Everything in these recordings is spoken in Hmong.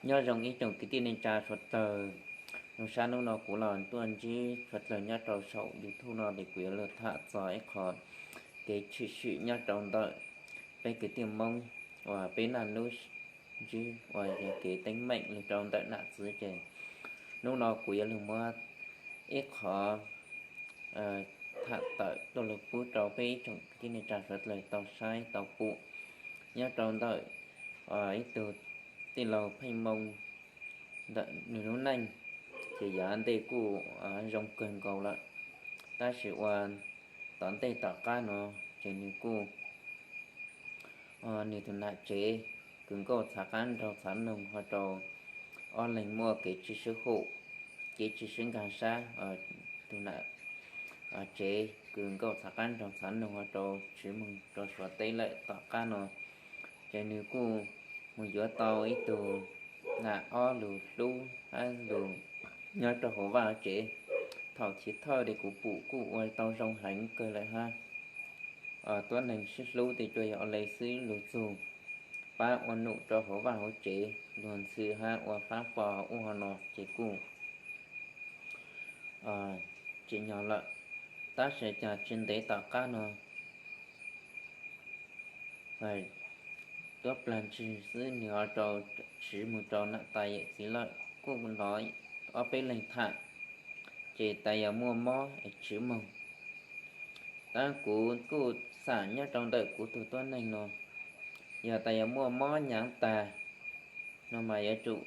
Nyob zoo ib tsoom kwv tij neej tsa suav dlawg, zoo sab hnub no kuv los tuaj ntsib suav dlawg nyob rau saum YouTube no es kuv yuav los tham txog ib qho kev tshwm sim nyob rau ntawm peb kwv tij Hmoob uas peb naj nub ntsib uas yog kev teeb meem los rau ntawm nam txwv ces hnub no kuv yuav los muab ib qho tham tawm tuaj los pub rau peb ib tsoom kwv tij neej tsa suav dlawg tau saib tau pum nyob rau ntawm ib tug tij laug Pheej Moo ntawm nws lub neej, ces yav ntej kuj zoo kawg nkaus lawm, tab sis ua tom ntej tom qab no ces nws kuj nws tus nam tsev kws nkauj txhav qab nraug txhav noog ho rau ob leeg muaj kev tsis sib haum, kev tsis sib nkag siab. Tus nam tsev kws nkauj txhav qab nraug txhav noog ho rau tsiv moog rau Suav teb lawm tom qab no, ces nws kuj mus yuav tau ib tug nam ob lug hlub hab lug nyob rau hauv vaj hauv tsev. Thaum chiv thawj ces kuv pum kuj ua tau zoo heev kawg lawm hab. Tuab neeg sib hlub tes tsuas yog ua le xwb, lug txug pab ua num rau hauv vaj hauv tsev, luag ntxhw hab ua faab pom ub hov no ces kuj tsim nyog lawm. Tab sis cas tsis ntev tom qab no tuab plag ntshis xwb nws ho rau tsiv moog rau nam tais yawm txiv lawm, kuj hnov ob peb leeg tham, ces tas yog muaj mob es tsiv moog. Tab kuv kuj xam nyob rau ntawm kuv tug tuab neeg no, yog tas yog muaj mob nyaav tag no mas yuav tsum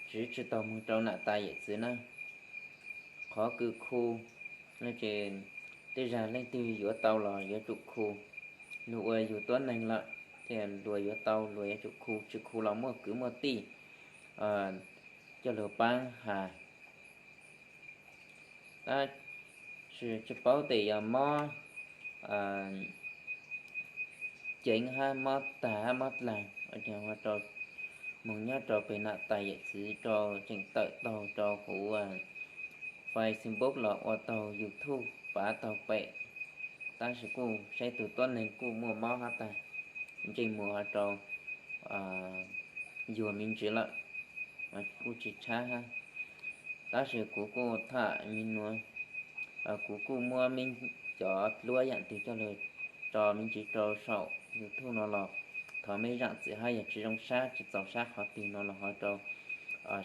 tsiv tsis taug moog rau nam tais yawm txiv na. Qhov kws khu no ces tej zag leej twg yuav tau los yuav tsum khu. Luag ua yug tuab neeg lawm thiaj luag yuav tau, luag yuav tsum khu, tsis khu los muaj kwv muaj tij coj lug paab has. Tab sis tsis paub tes yog mob ceev hab mob tag hab mob dlaag, ua rau moog nyob rau peg nam tais yawm txiv rau tseem tawm taug rau huv Facebook los ua taug YouTube pav taug pem. Tab sis kuj saib tug tuab neeg kuj muaj mob hab tag, ntsej muag ho rau yuag me ntsis lawm, kuj tsis tshab hab. Tab sis kuv kuj tham me nuav, kuv kuj muab meb cov duab yaam twg coj lug tso me ntsis rau saum YouTube no los thov meb zaam txim hab, yog tsis zoo sab tsis txaus sab qhov twg no los ho rau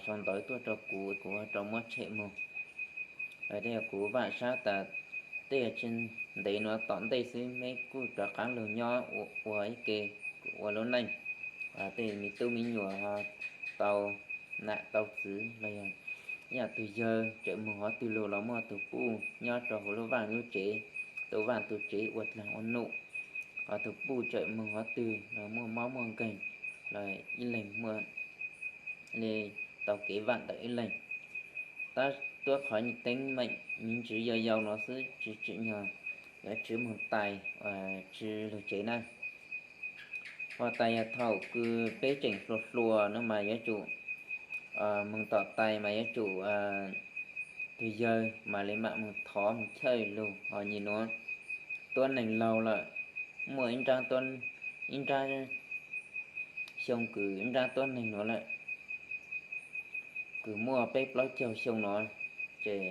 sau ntawv tuaj rau kuv, kuv ho rau muab tshem moog. Tej yog kuv vaam sab tas tej yog tsis ntev nuav tom ntej xwb meb kuj rov qaab lug nyob ua ib ke, kuv ua lub neej, tej me tub me nyuam ho tau nam tau txwv los yog ib yaam tug yawg tseem moog hov twg lug los muaj tug puj nyob rau huv lub vaaj lub tsev, tu vaaj tu tsev ua dlaag ua num, ho tug puj tseem moog hov twg los muaj mob muaj nkeeg los ib leeg muaj le tau kev vaam ntawm ib leeg. Tab tuab qhov teeb meem me ntsis yau yau no xwb tsis tsim nyog yuav tsiv moog tais tsi lug tsev na. Ho tas yog thaum kws peb tseem hluas hluas no mas yuav tsum moog tom tais mas yuav tsum tug yawg mam li maam moog thov moog chawj lug. Ho nyem nuav tuab neeg laug lawm, muaj ib nrab xyoo kws ib nrab tuab neeg nuav lawm, kws muaj peb plaub caug xyoo no, ces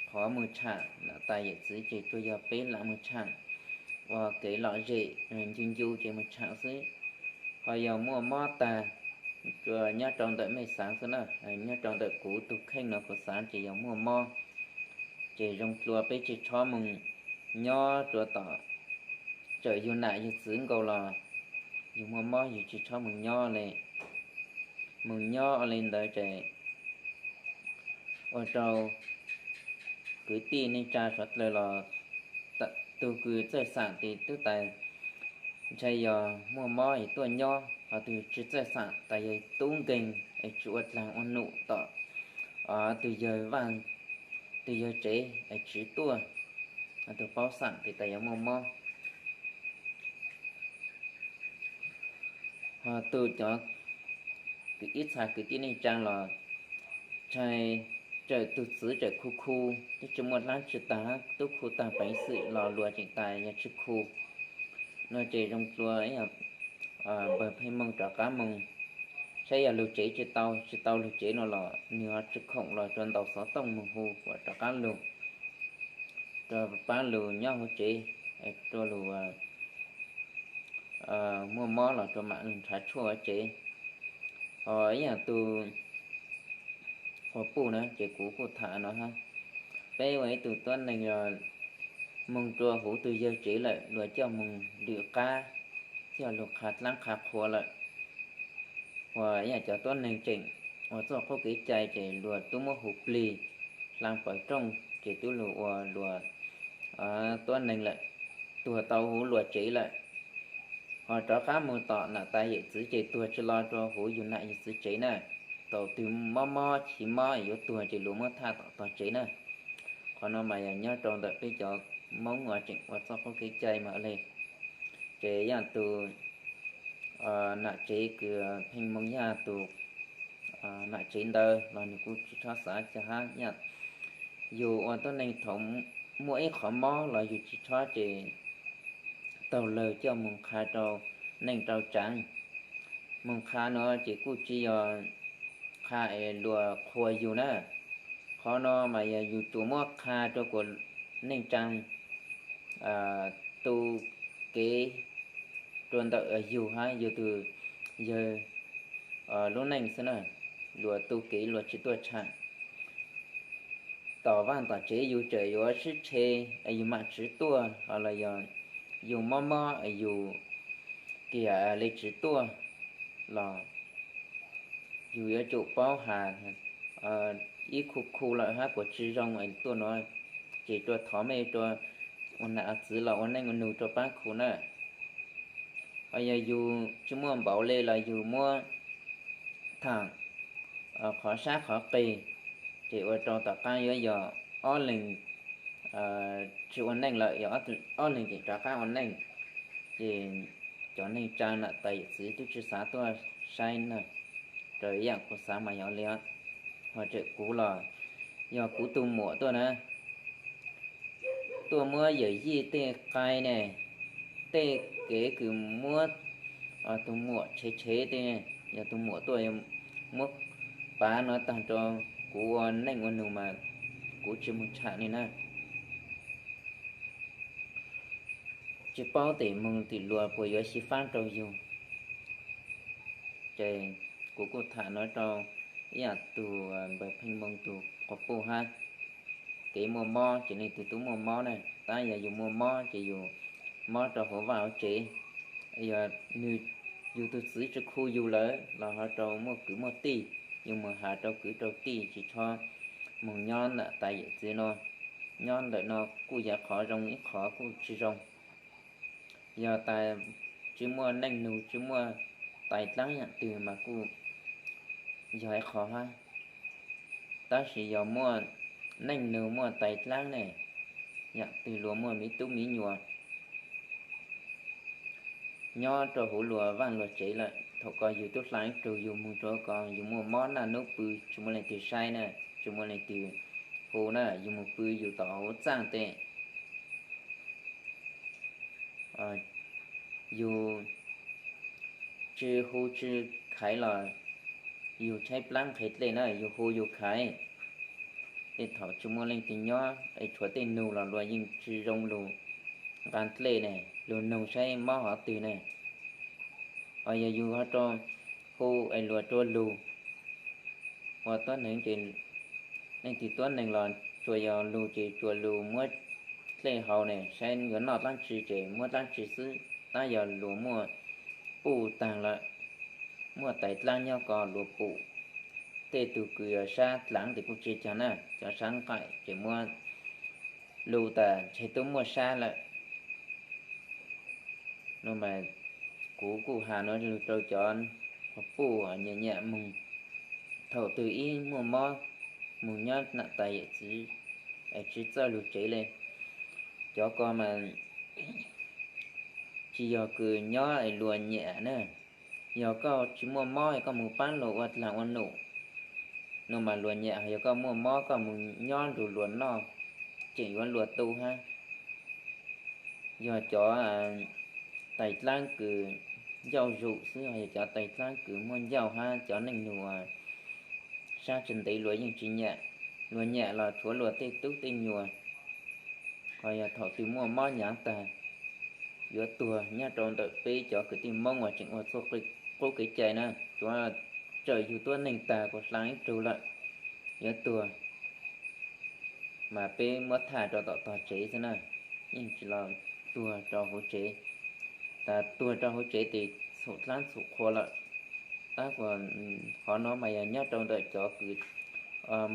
qhov moog tshaam nam tais yawm txiv ces tsuas yog peb lam moog tshaam ua kev lom zem ncu ncu ces moog tshaam xwb. Ho yog muaj mob tag, tsuas nyob rau ntawm mej xaav xwb na, nyob rau ntawm kuv tug kheej no kuv xaav ces yog muaj mob ces zoo dlua peb tsis txhob moog nyob rua tom, txawm yug nam yug txwv nkaus los yug muaj mob yug tsis txhob moog nyob le. Moog nyob ua le ntawd ces ua rau kwv tij neej tsa suav dlawg los tug kws txawj xaam tes tub tais ntshai yog muaj mob es tuaj nyob, ho tug tsis txawj xaam tas yog tub nkeeg es tsis ua dlaag ua num tom tug yawg vaaj, tug yawg tsev es tsis tuaj, tug paub xaam tes tas yog muaj mob. Ho tug cov kws ib txha kwv tij neej tsa los ntshai txawm tug txwv txawm khu khu twb tsi muaj dlaab tsi taag, tub khu taag peev xwm los luag tseem tas yog tsi khu no ces zoo dlua ib yam npawg Pheej Moog rov qaab moog saib yog lug tsev tsi tau, tsi tau lug tsev no los nwg ho tsi khoom los rua ntaus xov tooj moog hu kuas rov qaab lug, rua paab lug nyob huv tsev, rua lug muaj mob los rua maam lug nrhav tshuaj huv tsev. Ho ib yaam tug quas puj na ces kuv kuj tham no hab, peb ua ib tug tuab neeg moog rua huv tug yawg tsev lawm luag coj moog lwm qab, coj lug qha dlaab qha qhua lawm. Ua ib yaam cov tuab neeg tseem ua txuj qub kev cai ces luag tub muab hu plig hlaa pawg rooj ces tub lug ua luag tuab neeg lawm, tuag tau huv luag tsev lawm. Ho rov qaab moog tom nam tais yawm txwv ces tuag tsi lo rua huv yug nam yug txwv tsev na. Thaum twg mob mob chiv mob yuav tuag ces luag muab thaj tom tog tsev na. Qhov no mas yog nyob rau ntawm peb cov Moob uas tseem ua txuj qub kev cai mas le. Ces yaam tug nam tsev kws Pheej Moog Yaaj tug nam tsev ntawd los nwg kuj tsi txhob xav ca hab. Yaam yug ua tuab neeg thaum muaj ib qhov mob los yug tsi txhob ces taug lawg coj moog qha rau neej rau tsaav. Moog qha no ces kuj tsi yog qha es luag qhuas yug na. Qhov no mas yog yug tsuas muab qha rua kuas neej tsaa tu kev rua ntawm yug hab yug tug yawg lub neej xwb na. Luag tu kev luag tsi tuaj tshaj. Tom vaaj tom tsev yug tseem yuav sib tshe, yug maam tsiv tuaj, ho los yog yug mob mob yug kiag le tsiv tuaj los yug yuav tsum paub has ib khu khu lawm hab kuas tsi zoo tuaj no, ces rua thov mej rua ua nam ua txwv los ua neej ua nug rua paab khu na. Ho yog yug tsi muaj npaum le los yug muab thaam qhov sab qhov qis, ces ua rau tom qaab yuav yog ob leeg tsi ua neej lawm, yog ob leeg tseem rov qaab ua neej, ces cov neej tsaa nam tais yawm txwv tub tsi xav tuaj saib na. Raws ib yaam kuv xav mas yog le, ho tseem kuv los yog kuv tug muam tuaj na, tuaj muab yawm yij tej qai ne, tej kev kws muab tug muam tshev tshev tej, yog tug muam tuaj muab pav no taag rua kuv ua neej ua nug mas kuv tsi moog tsham le na. Tsi paub tes moog tim luag puas yuav xyiv faab rau yug. Ces kuv kuj tham no rau ib yaam tug npawg Pheej Moog tug quas puj hab, kev muaj mob ces leej twg tub muaj mob na, tab yog yug muaj mob ces yug mob rau hauv vaj hauv tsev, yog nwg, yug tug txwv tsi khu yug lawm los ho rau muaj kwv muaj tij, yug moog has rau kwv rau tij tsi txhob moog nyob nam tais yawm txwv no. Nyob ntawm no kuj yog qhov zoo ib qhov kuj tsi zoo. Yog tas tsi muaj neej nug tsi muaj tais dlaab yaam twg mas kuj yog ib qhov hab. Tab sis yog muaj neej nug muaj tais dlaab ne, yaam twg luag muaj miv tub miv nyuas nyob rau huv luag vaaj luag tsev lawm, thaum ko yug tub hla ib tug yug moog rua ko yug muaj mob naj nub pw tsi muaj leej twg saib na, tsi muaj leej twg hu na, yug moog pw yug tom huv txaaj tej. Yug tsi hu tsi khaiv los yug tshaib plaab nqhe dlej na, yug hu yug khaiv. Tej thaum tsi muaj leej twg nyob es tshuav tej nug los luag yeej tsi zoo lug nqaa dlej ne, lug nug saib mob hov twg ne. Ho yog yug ho rua hu es luag rua lug ua tuab neeg ces leej twg tuab neeg los tsuas yog lug ces tsuas lug muab dlej haus ne saib yuav noj dlaab tsi ces muab dlaab tsi xwb. Tab yog luag muaj puj taag lawm, muaj tais dlaab nyob ko luag pum, tej tug kws yog sab dlaav tes kuj tsi cog na, cov sab nqaim ces muab lu tas ntshe tub muaj sab lawm. No mas kuv kuj has no lug rau cov quas puj nyiam nyiam moog, thaum twg ib muaj mob moog nyob nam tais yawm txwv es tsi txawj lug tsev le. Cov ko mas tsi yog kws nyob es luag nyiam na. Yog koj tsi muaj mob es koj moog paab luag ua dlaag ua num no mas luag nyiam, yog koj muaj mob koj moog nyob nrug luag noj, tseem yuav luag tu hab. Yog cov tais dlaab kws ncauj zus xwb, ho yog cov tais dlaab kws muaj ncauj hab cov neej nus sab tsi ntev luag yeej tsi nyam, luag nyam los tshuav luag tej tub tej nyuam. Ho yog thaum twg muaj mob hnyav taag, yuav tuag nyob rau ntawm peb cov kwv tij Moob uas tseem ua txuj qub kev cai na, tsuav tsawm yug tuab neeg taag kuas hlaa ib tug lawm, yuav tuag mas peb muab thaj rau tom tog tsev xwb na, yeej tsi los tuag rau hauv tsev. Tas tuag rau hauv tsev tes txhum dlaab txhum qhua lawm. Tab kuas qhov no mas yog nyob rau ntawm cov kws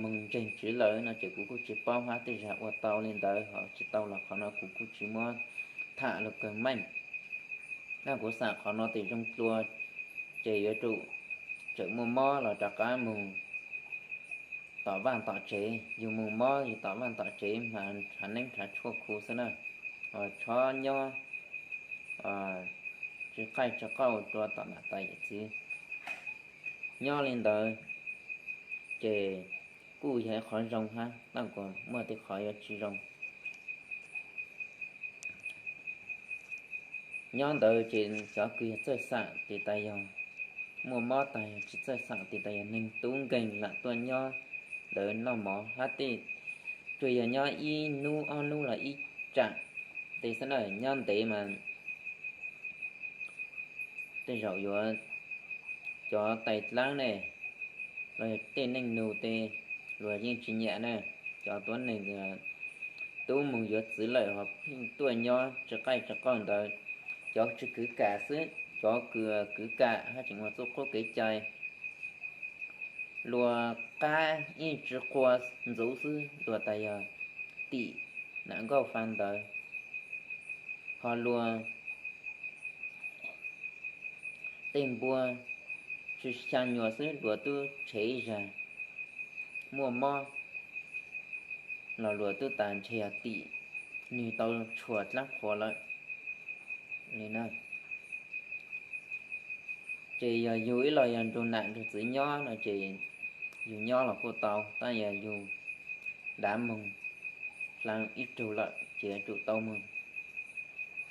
moog ntseeg Tswv lawm no ces kuv kuj tsi paub hab tej zag ua tau li ntawd ho tsi tau los qhov no kuv kuj tsi muab tham lug kawg meej. Tab kuv xam qhov no tes zoo dlua, ces yuav tsum tseem muaj mob los rov qab moog tom vaaj tom tsev, yug moog mob yug tom vaaj tom tsev mas nrhav neeb nrhav tshuaj khu xwb na, ho tshob nyob tsi qaij tsi qauj rua tom nam tais yawm txiv. Nyob li ntawd ces kuj yog ib qhov zoo hab, tab kuas muaj tej qhov yuav tsi zoo. Nyob ntawd ces cov kws yog txawj xam tes tas yog muaj mob taag, yog tsi txawj xam tes tas yog neeg tub nkeeg lam tuaj nyob ntawd noj mov hab tej, tsuas yog nyob ib nub ob nub los ib tsam tes xwb na, nyob ntev mas tej zaum yuav cov tais dlaab ne, los yog tej neej nus tes luag yeej tsi nyam na, cov tuab neeg tub moog yuav txwv lawm ho pheej tuaj nyob tsi qaij tsi qauj ntawd, cov tsi kwv kam xwb, cov kws kwv kam hab tseem ua txuj qub kev cai, luag qab yeej tsi qhua ntxuv xwb, luag tas yog tim nam nkauj fa ntawd, ho luag tej npua tsi xyaa nyuas xwb luag tub tshev zag, muaj mob los luag tub tas ntshe yog tim nwg tau tshuam dlaab qhua lawm li na. Ces yog yug ib los yog nrug nam nrug txwv nyob no ces yug nyob los kuj tau, tab yog yug dav moog hlaa ib tug lawm ces yuav tsum tau moog.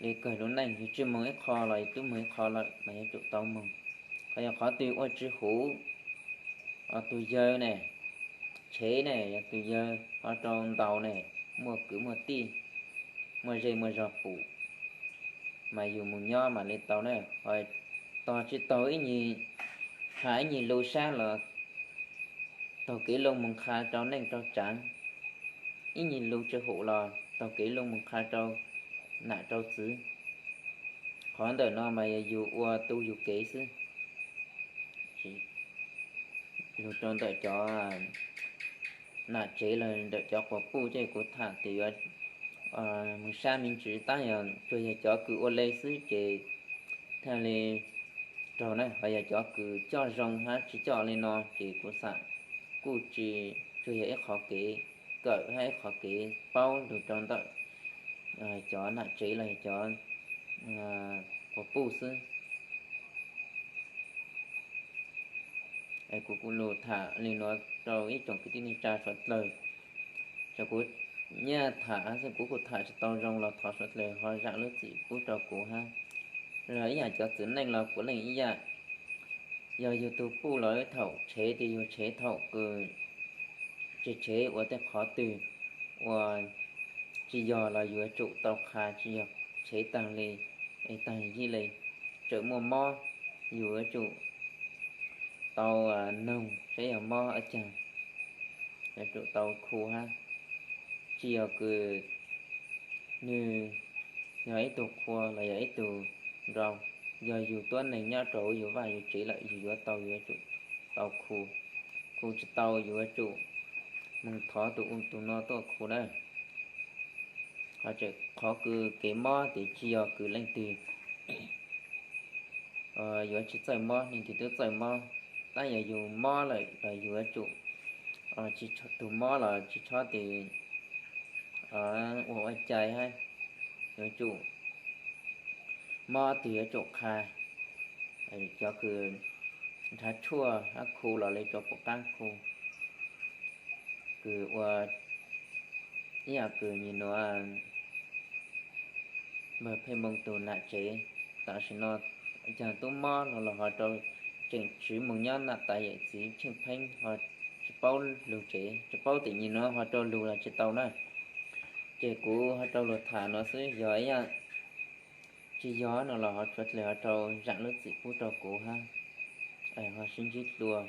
Li kawg lub neej yug tsi moog ib qho los yug tub moog ib qho lawm mas yuav tsum tau moog. Ho yog qhov twg ua tsi huv, tus yawg ne, tshev ne, yog tus yawg ho rau ntaus ne, muaj kwv muaj tij, muaj zej muaj zog pum, mas yug moog nyob mam li tau na. Ho tog tsi taug ib nyuag, has ib nyuag lug sab los taug kev lug moog qha rau neej rau tsaav, ib nyuag lug tsi hum los taug kev lug moog qha rau nam rau txwv. Qhov ntawm no mas yog yug ua tu yug kev xwb. Lug rau ntawm cov nam tsev los ntawm cov quas puj ces kuv tham tias yuav moog sab me ntsis, tab yog tsuas yog cov kws ua le xwb ces thiaj li raug na. Ho yog cov kws coj zoo hab tsi coj li no ces kuv xam kuj tsi, tsuas yog ib qhov kev kawm hab ib qhov kev paub lug rau ntawm cov nam tsev los yog cov quas puj xwb. Kuv kuj lug tham li no rau ib tsoom kwv tij neej tsa suav dlawg. Txawm kuv nyaj tham xwb kuv kuj tham tsi tau zoo los thov suav dlawg ho zam lub txim pub rau kuv hab. Los ib yam cov txiv neej los puav leej ib yam. Yog yug tug puj los thaum tshev tes yug tshev thaum kws tsis tshev ua tej qhov twg ua tsis yog los yuav tsum tau qha, tsis yog tshev taag li, taag yij li. Txawm muaj mob yug yuav tsum tau noog saib yog mob ua caag, yuav tsum tau khu hab. Tsis yog kws nwg yog ib tug qhua los yog ib tug nrau, yog yug tuab neeg nyob rau yug vaj yug tsev lawm yug yuav tau, yug yuav tsum tau khu. Khu tsis tau yug yuav tsum moog thov tus u tus no tuaj khu na. Ho tseem qhov kws kev mob tes tsis yog kws leej twg yuav tsis txawj mob, leej twg twb txawj mob. Tab yog yug mob lawm los yug yuav tsum, tsis, tug mob los tsis txhob tes ua ua cai hab, yuav tsum mob tes yuav tsum qha. Cov kws nrhav tshuaj hab khu los li tsuas pum qaab khu, kws ua ib yam kws nyuam nuav npawg Pheej Npoo tug nam tsev tam sim no Yog tub mob no los ho rau tseem tswv mus nyob nam tais yawm txiv tsheej pheeb ho tsis paub lug tsev, tsis paub tim nyim no ho rau lug los tsis tau na. Ces kuv ho rau lug tham no xwb, yog ib yam tsis yog no los ho tshuav dlej ho rau zaam lub txim pub rau kuv hab, ho sib ntsib dlua.